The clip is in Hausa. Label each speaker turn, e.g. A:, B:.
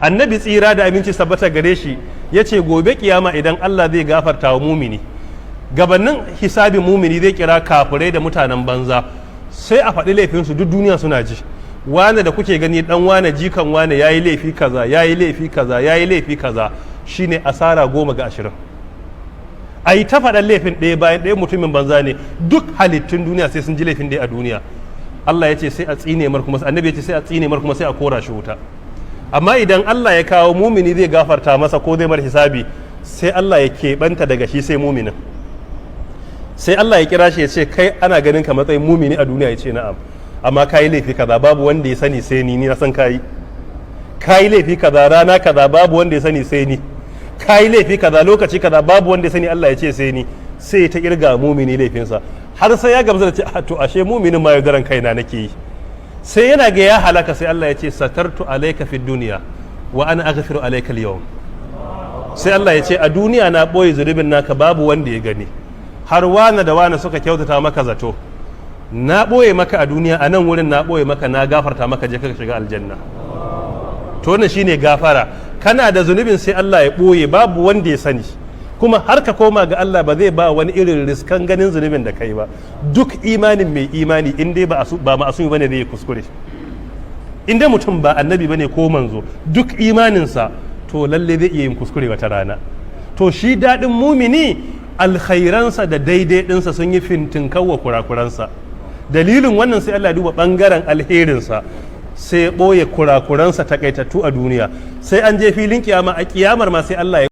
A: Annabi, tsira da aminci sabbata gare shi, ya ce gobe kiyama idan Allah zai gafarta wa mumini, gabanin hisabin mumini zai kira kafirai da mutanen banza, sai a faɗi laifinsu, duk duniya suna ji. Wane da kuke gani, dan wane, jikan wane, yayi laifi kaza, yayi laifi kaza, yayi laifi kaza, shine asara 10 ga 20. A yi ta faɗan laifin ɗaya bayan ɗaya, mutumin banza ne, duk halittun duniya sai sun ji laifin ɗaya a duniya. Allah ya ce sai a tsine mar kuma, annabi ya ce sai a tsine mar kuma sai a kora shi wuta. Amma idan Allah ya kawo mumini zai gafarta masa ko zai mar hisabi, sai Allah ya keɓanta daga shi sai muminin. Sai Allah ya kira shi ya ce, "Kai, ana ganin ka matsayin mumini a duniya." Ya ce, "Na'am." "Amma kayi laifi kaza, babu wanda ya sani sai ni, ni na san kayi. Kayi laifi kaza rana kaza, babu wanda ya sani sai ni. Kayi laifi kaza lokaci kaza, babu wanda ya sani." Allah ya ce, "Sai ni." Sai ta kirga mumini laifinsa har sai ya gamsu da ce, "To ashe muminin ma yaudaran kaina nake yi." Sai yana ga ya halaka, sai Allah ya ce, "Satartu alayka fid dunya wa ana aghfiru alayka al-yawm." Sai Allah ya ce, "A duniya na boye zunubin naka, babu wanda ya gani, har wane da wane suka kyautata maka zato. Na boye maka a duniya, a nan wurin na boye maka, na gafarta maka, je ka shiga aljanna." To wannan shine gafara. Kana da zunubin, sai Allah ya boye, babu wanda ya sani, kuma har ka koma ga Allah ba zai ba wani irin riskan ganin zunubin da kai ba. Duk imanin mai imani, in dai ba ma'asumi bane, zai kuskure. In dai mutum ba annabi bane ko manzo, duk imaninsa to lalle zai iya yin kuskure wata rana. To shi daɗin mumini, alkhairansa da daidai ɗinsa sun yi fintinkawa kurakuransa. Dalilin wannan sai Allah ya duba ɓangaren alherinsa, sai ya ɓoye kurakuransa takaitattu a duniya. Sai an je filin kiyama, a kiyamar ma sai Allah ya